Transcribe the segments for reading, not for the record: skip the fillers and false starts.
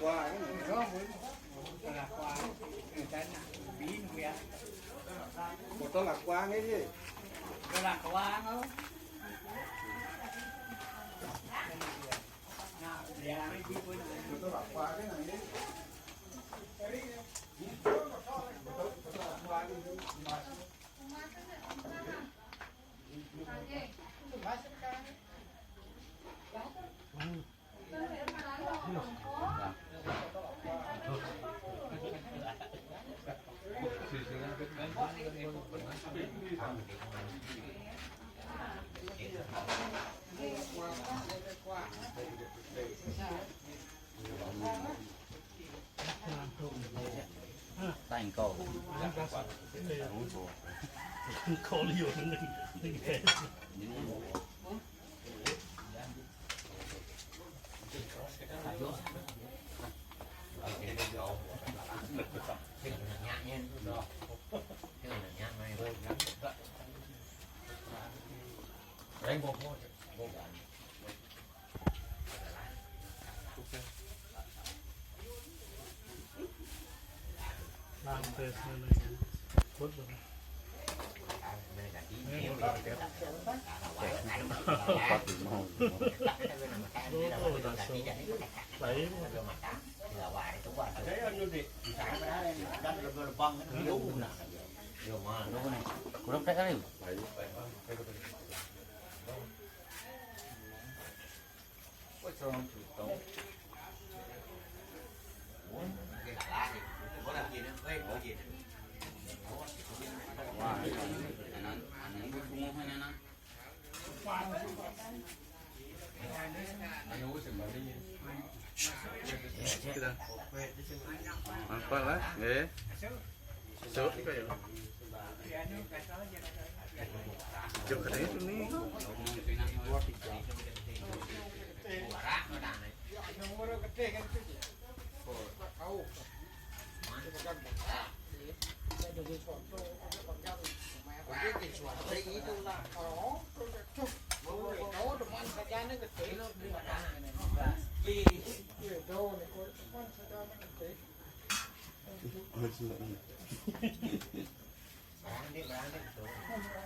qua cái này đó với lạc qua người ta bí người một to lạc qua cái gì lạc qua nó một to lạc qua cái này đi Tành cổ khó liều đừng thế làm thế này tốt rồi có từ màu đấy cũng rất đấy apa lah eh so chụp cái đấy tụi ní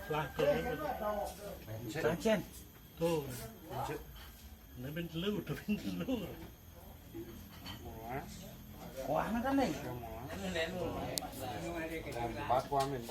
là cái trắng chen thôi nó bên lưu từ bên lưu quá nó cái này bát qua mình